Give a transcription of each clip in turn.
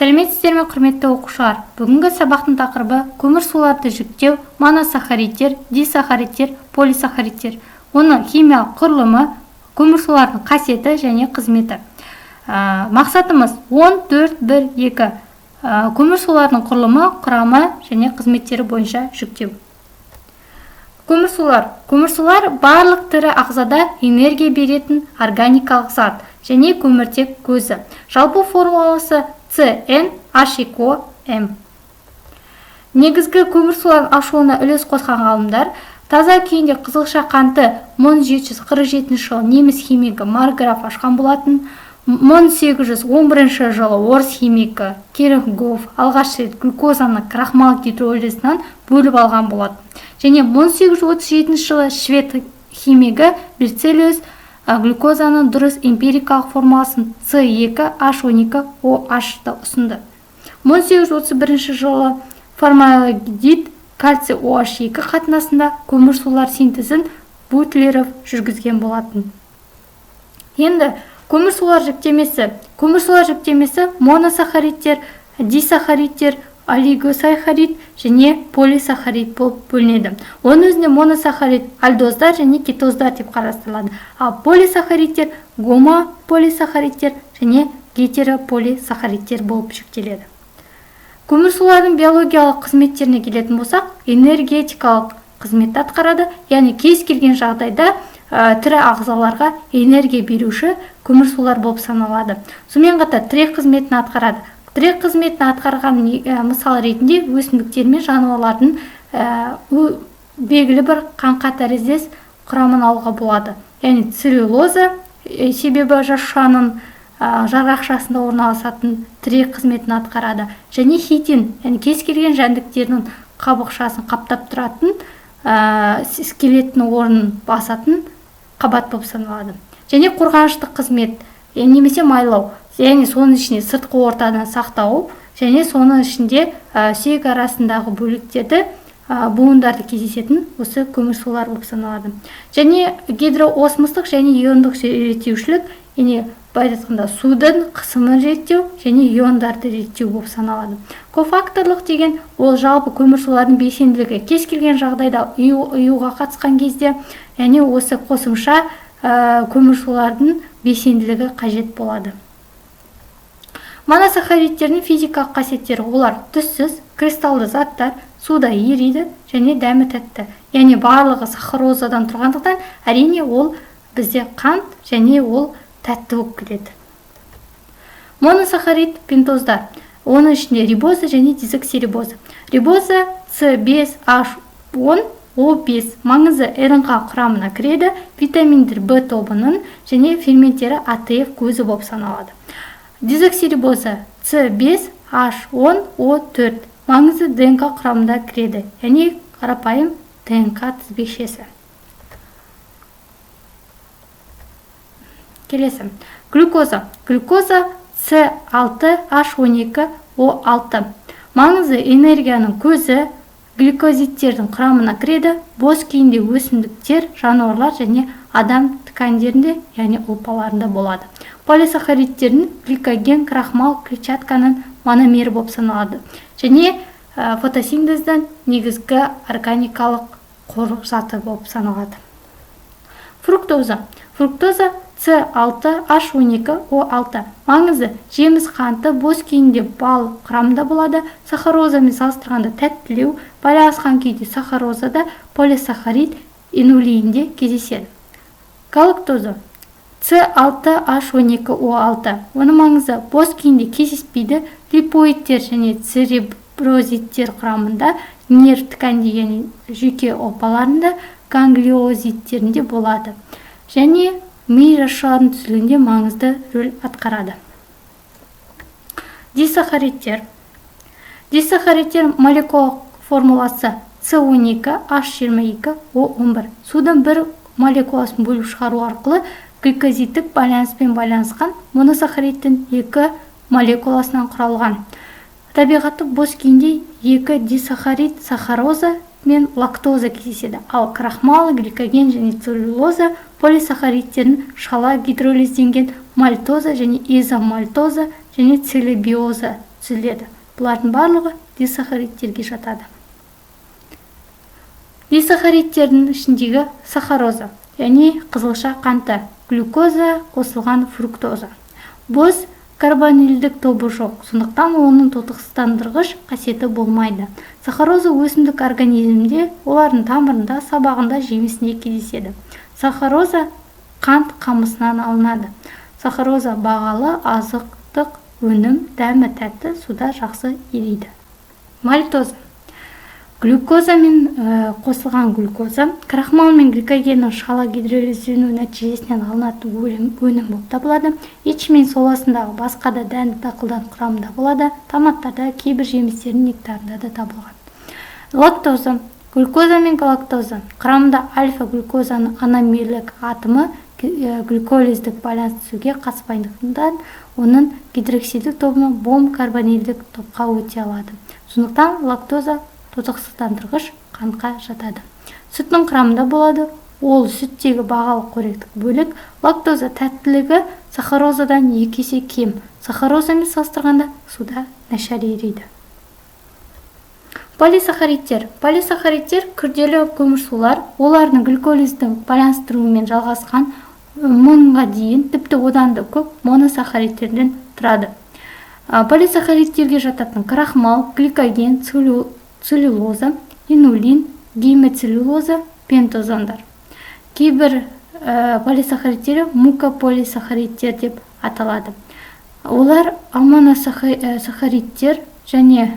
Сәлеметсіздер ме, құрметті оқушылар! Бүгінгі сабақтың тақырыбы: көмірсуларды жіктеу, моносахаридтер, дисахаридтер, полисахаридтер, оның химиялық құрылымы, көмірсулардың қасиеті және қызметі. Мақсатымыз 10, 4, 1, 2. Көмірсулардың құрылымы, құрамы және қызметтері бойынша жіктеу. Көмірсулар. Көмірсулар – барлық тірі ағзада энергия беретін органикалық зат және көміртек көзі. Жалпы формуласы CnH2O m. Негізгі көмірсулардың ашылуына үлес қосқан ғалымдар: таза күйінде қызылша қанты 1747 жылы неміс химигі Марграф ашқан болатын. 1811 жылы орыс химигі Кирхгоф алғаш рет глюкозаны крахмал гидролизынан бөліп алған болатын. Және 1837 жылы швед химигі Берцелиус глюкозаның дұрыс эмпирикалық формуласын C2H12OH-ты ұсынды. 1831 жылы формальдегид кальций OH2 қатынасында көмірсулар синтезін Бутлеров жүргізген болатын. Енді көмірсулар жіктемесі. Көмірсулар жіктемесі: моносахаридтер, дисахаридтер, олигосахарид және полисахарид болып бөлінеді. Оның өзінде моносахарид альдоздар және кетоздар деп қарастырылады, ал полисахаридтер гомополисахаридтер және гетерополисахаридтер болып жіктеледі. Көмірсулардың биологиялық қызметтеріне келетін болсақ, энергетикалық қызметті атқарады, яғни кез келген жағдайда тірі ағзаларға энергия беруші көмірсулар болып саналады. Сонымен қатар тірек қызметін атқарады. Тірек қызметін атқарған мысал ретінде өсімдіктер мен жануарлардың белгілі бір қаңқа тәріздес құрамын алуға болады, яғни целлюлоза, себебі жасушаның жарғақшасында орналасатын тірек қызметін атқарады, және хитин, яғни кез келген жәндіктердің қабықшасын қаптап тұратын, скелеттің орнын басатын қабат болып саналады. Және қорғаныштық қызмет немесе майлау, яғни соның ішінде сыртқы ортадан сақтау және соның ішінде сүйек арасындағы бөліктерді, буындарды кездесетін осы көмірсулар болып саналады. Және гидроосмостық және иондық реттеушілік, яғни былай айтқанда, судың қысымын реттеу және иондарды реттеу болып саналады. Кофакторлық деген ол жалпы көмірсулардың белсенділігі кез келген жағдайда ұюға қатысқан кезде, яғни осы қосымша көмірсулардың белсенділігі қажет болады. Моносахаридтердің физикалық қасиеттері: олар түссіз кристалды заттар, суда ериді және дәмі тәтті. Яғни барлығы сахарозадан тұрғандықтан, әрине, ол бізде қант және ол тәтті болып келеді. Моносахарид пентоздар, оның ішінде рибоза және дезоксирибоза. Рибоза C5H10O5, маңызы РНҚ құрамына кіреді, витаминдер В тобының және ферменттері АТФ көзі болып саналады. Дезоксирибоза C5H10O4, маңызы ДНК құрамында кіреді, яғни қарапайым ДНК тізбекшесі. Келесі глюкоза. Глюкоза C6H12O6, маңызы энергияның көзі, гликозидтердің құрамына кіреді, бос күйінде өсімдіктер, жануарлар және адам тканьдерінде, яғни ұлпаларында болады. Полисахаридтердің гликоген, крахмал, клетчатканың мономері болып саналады және фотосинтездің негізгі органикалық қор заты болып саналады. Фруктоза. Фруктоза C6H12O6, маңызы жеміс қанты, бос күйінде бал құрамында болады, сахарозамен салыстырғанда тәттілеу, байланысқан күйде сахарозада, полисахарид инулинде кездеседі. Галактоза C6H12O6, оның маңызы бос күйінде кездеспейді, липоидтер және цереброзидтер құрамында, нерв тканьде, яғни жүйке ұлпаларында, ганглиозидтерінде болады және ми жасушаларының түзілуінде маңызды рөл атқарады. Дисахаридтер. Дисахаридтер молекулалық формуласы C12H22O11. Судың бір молекуласын бөліп шығару арқылы гликозидтік байланыспен байланысқан моносахаридтің екі молекуласынан құралған. Табиғатта бос күйінде екі дисахарид сахароза мен лактоза кездеседі, ал крахмал, гликоген және целлюлоза полисахаридтердің шала гидролизденген мальтоза және изомальтоза және целлобиоза. түзіледі. Бұлардың барлығы дисахаридтерге жатады. Дисахаридтердің ішіндегі сахароза, яғни қызылша қанты, глюкоза қосылған фруктоза. Бос карбонилдік тобы жоқ, сондықтан оның тотықсыздандырғыш қасиеті болмайды. Сахароза өсімдік организмінде, олардың тамырында, сабағында, жемісінде кездеседі. Сахароза қант қамысынан алынады. Сахароза бағалы азықтық өнім, дәмі тәтті, суда жақсы ериді. Мальтоза. Глюкоза мен қосылған глюкоза крахмал мен гликогеннің шала гидролиздену нәтижесінен алынатын өнім болып табылады. Ячмень соласындағы басқа да дәнді дақылдардың құрамында болады. Томаттарда, кейбір жемістердің нектарында да табылған. Лактоза. Глюкоза мен галактоза құрамында альфа глюкозаның аномерлік атомы глюколиздік байланыс түзуге қатыспайтындықтан, оның гидроксидік тобына бом карбонилдік топқа өте алады. Сондықтан лактоза тотықсыздандырғыш қантқа жатады. Сүттің құрамында болады. Ол сүттегі бағалы қоректік бөлік. Лактоза тәттілігі сахарозадан 2 есе кем. Сахарозамен салыстырғанда суда нашар ериді. Полисахаридтер. Полисахаридтер күрделі көмірсулар, олардың глюколиздің байланыстыруымен жалғасқан 1000-ға дейін, тіпті одан да көп моносахаридтерден тұрады. Полисахаридтерге жататын крахмал, гликоген, целлюлоза, инулин, гемицеллюлоза, пентозандар. Кейбір полисахаридтері мукополисахаридтер деп аталады. Олар аминосахаридтер және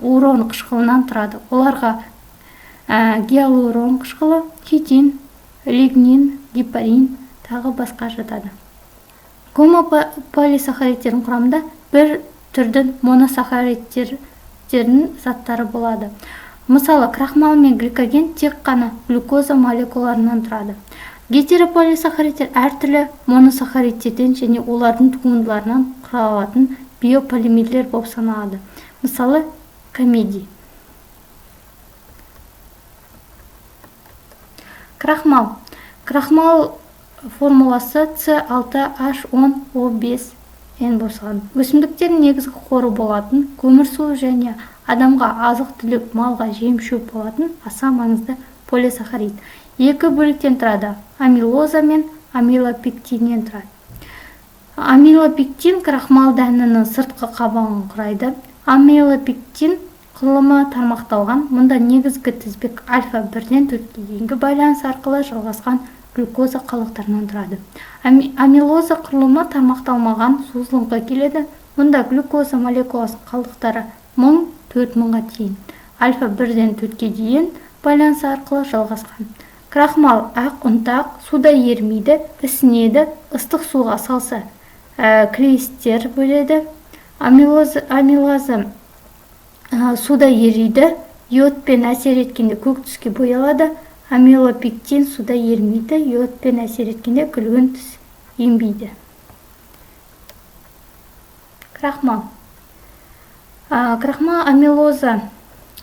урон қышқылынан тұрады. Оларға гиалурон қышқылы, хитин, лигнин, гепарин, тағы басқа жатады. Гомополисахаридтердің құрамында бір түрдің моносахаридтердің заттары болады. Мысалы, крахмал мен гликоген тек қана глюкоза молекулаларынан тұрады. Гетерополисахаридтер әртүрлі моносахаридтерден және олардың туындыларынан құралатын биополимерлер болып саналады. Мысалы, комедий. Крахмал. Крахмал формуласы С6H10O5N болып саналады. Өсімдіктердің негізгі қоры болатын, көмірсу және адамға азық-түлік, малға жем-шөп болатын аса маңызды полисахарид. Екі бөліктен тұрады. Амилоза мен амилопектиннен тұрады. Амилопектин крахмал дәнінің сыртқы қабығын құрайды. Амилопектин құрылымы тармақталған. Мұнда негізгі тізбек альфа 1-ден 4-ке дейінгі байланыс арқылы жалғасқан глюкоза қалдықтарынан тұрады. Амилоза құрылымы тармақталмаған, созылыңқы келеді. Мұнда глюкоза молекуласының қалдықтары 1000-4000-ға дейін, альфа 1-ден 4-ке дейін байланыс арқылы жалғасқан. Крахмал ақ ұнтақ, суда ерімейді, ісінеді, ыстық суға салса, клейстер бөледі. Амилаза суда ериді, йодпен әсер еткенде көк түске боялады. Амилопектин суда ерімейді, йодпен әсер еткенде күлгін түс енбейді. Крахмал. Крахмал амилоза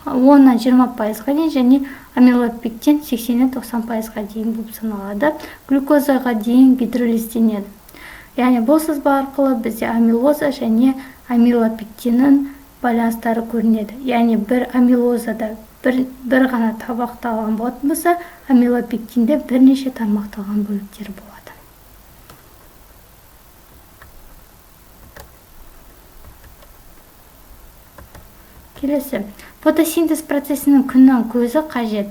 10-20%-ға дейін және амилопектин 80-90%-ға дейін болып саналады. Глюкозаға дейін гидролизденеді. Яғни бұл сызба арқылы бізде амилоза және амилопектиннің байланыстары көрінеді. Яғни бір амилозада бір ғана тармақталған болатын болса, амилопектинде бірнеше тармақталған бөліктері болады. Келесі, фотосинтез процесінің күннің көзі қажет.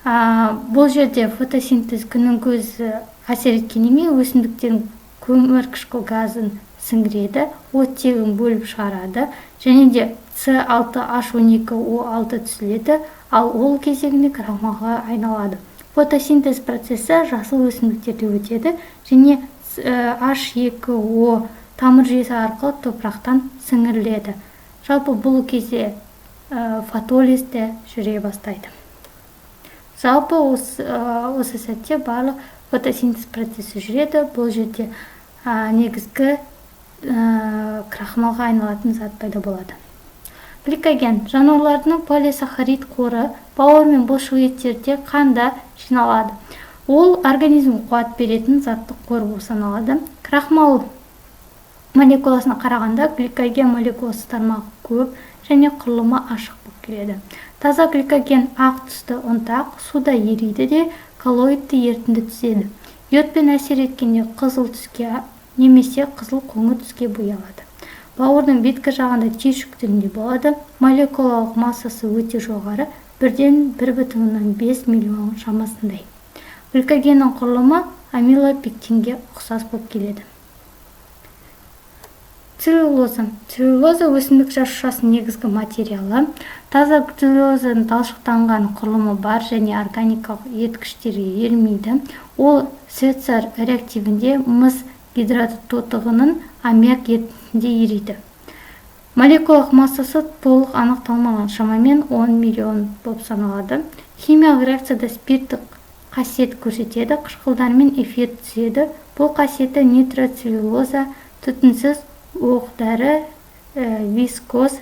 Бұл жерде фотосинтез күннің көзі әсер еткеннен кейін өсімдіктердің көмірқышқыл газын сіңіреді, оттегін бөліп шығарады, және де С6H12O6 түзіледі, ал ол кезегінде крахмалға айналады. Фотосинтез процесі жасыл өсімдіктерде өтеді және H2O тамыр жүйесі арқылы топырақтан сіңіріледі. Жалпы бұл кезде фотолиз де жүре бастайды. Жалпы осы сәтте барлық фотосинтез процесі жүреді. Бұл жерде негізгі крахмалға айналатын зат пайда болады. Гликоген жануарлардың полисахарид қоры бауыр мен бұлшық еттерде, қанда жиналады. Ол организмге қуат беретін заттық қор болып саналады. Крахмал Молекуласына қарағанда гликоген молекуласы тармағы көп және құрылымы ашық болып келеді. Таза гликоген ақ түсті ұнтақ, суда ериді де коллоидты ерітінді түзеді. Йодпен әсер еткенде қызыл түске немесе қызыл қоңыр түске боялады. Бауырдың беткі жағында түйіршік түрінде болады. Молекулалық массасы өте жоғары, 1,5 миллион шамасындай. Гликогеннің құрылымы амилопектинге ұқсас болып келеді. Целлюлоза. Целлюлоза өсімдік жасушасының негізгі материалы. Таза целлюлозаның талшықтанған құрылымы бар және органикалық еріткіштерге ерімейді. Ол Свецар реактивінде мыс гидраты тотығының аммиак ерітіндісінде ериді. Молекулалық массасы толық анықталмаған, шамамен 10 миллион болып саналады. Химиялық реакцияда спирттік қасиет көрсетеді, қышқылдармен эфир түзеді. Бұл қасиеті нитроцеллюлоза, түтінсіз оқ-дәрі, вискоз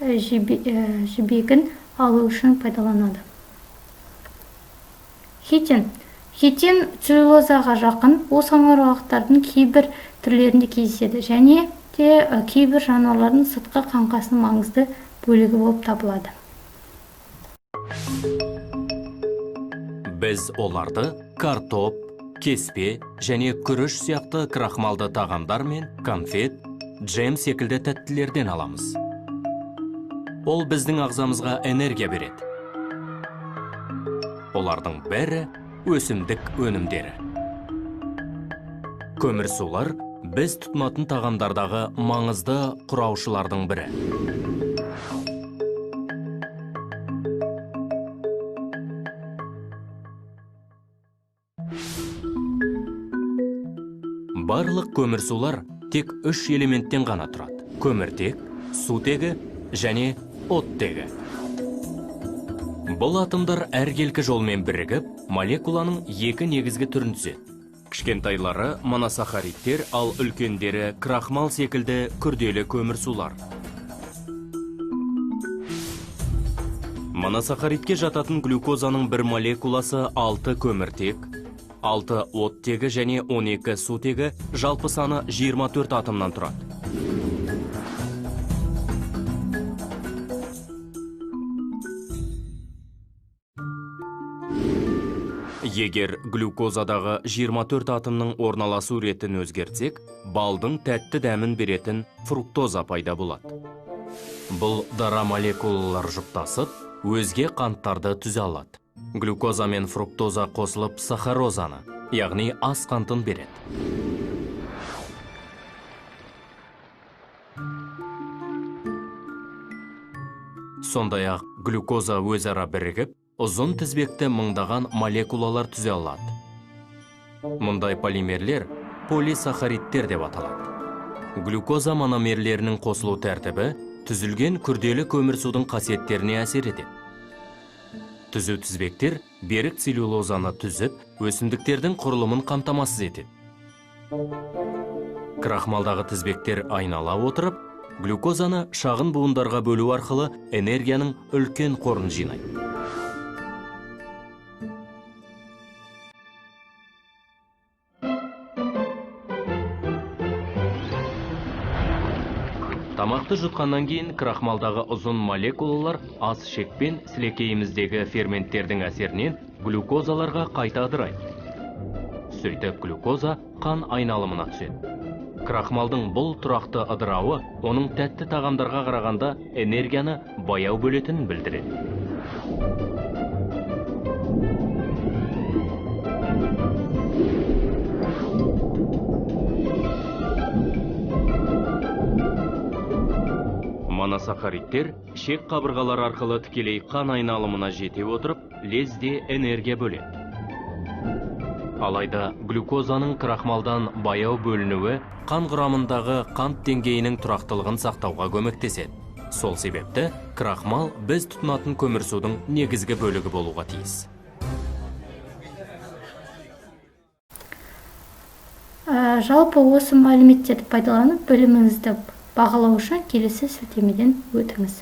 жібегін алу үшін пайдаланады. Хитин. Хитин целлюлозаға жақын, ол саңырауқұлақтардың кейбір түрлерінде кездеседі және де кейбір жануарлардың сыртқы қаңқасының маңызды бөлігі болып табылады. Біз оларды картоп, кеспе және күріш сияқты крахмалды тағамдар мен конфет, джем секілді тәттілерден аламыз. Ол біздің ағзамызға энергия береді. Олардың бәрі өсімдік өнімдері. Көмірсулар біз тұтынатын тағамдардағы маңызды құраушылардың бірі. Барлық көмірсулар тек 3 элементтен ғана тұрады. Көміртек, сутегі және оттегі. Бұл атомдар әркелкі жолмен бірігіп, молекуланың екі негізгі түрін түзеді. Кішкентайлары моносахаридтер, ал үлкендері крахмал секілді күрделі көмірсулар. Моносахаридке жататын глюкозаның бір молекуласы 6 көміртек, 6 оттегі және 12 сутегі, жалпы саны 24 атомнан тұрады. Егер глюкозадағы 24 атомның орналасу ретін өзгертсек, балдың тәтті дәмін беретін фруктоза пайда болады. Бұл дара молекулалар жұптасып, өзге қанттарды түзе алады. Глюкоза мен фруктоза қосылып сахарозаны, яғни ас қантын береді. Сондай-ақ глюкоза өзара бірігіп, ұзын тізбекті мыңдаған молекулалар түзе алады. Мұндай полимерлер полисахаридтер деп аталады. Глюкоза мономерлерінің қосылу тәртібі түзілген күрделі көмірсудың қасиеттеріне әсер етеді. Түзу тізбектер берік целлюлозаны түзіп, өсімдіктердің құрылымын қамтамасыз етеді. Крахмалдағы тізбектер айнала отырып, глюкозаны шағын буындарға бөлу арқылы энергияның үлкен қорын жинайды. Тамақты жұтқаннан кейін крахмалдағы ұзын молекулалар ас ішекпен сілекейіміздегі ферменттердің әсерінен глюкозаларға қайта ыдырайды. Сөйтіп глюкоза қан айналымына түседі. Крахмалдың бұл тұрақты ыдырауы оның тәтті тағамдарға қарағанда энергияны баяу бөлетінін білдіреді. Моносахаридтер ішек қабырғалары арқылы тікелей қан айналымына жете отырып, лезде энергия бөледі. Алайда глюкозаның крахмалдан баяу бөлінуі қан құрамындағы қант деңгейінің тұрақтылығын сақтауға көмектеседі. Сол себепті крахмал біз тұтынатын көмірсудың негізгі бөлігі болуға тиіс. Жалпы осы мәліметтерді пайдаланып біліміңізді бағалау үшін келесі сілтемеден өтіңіз.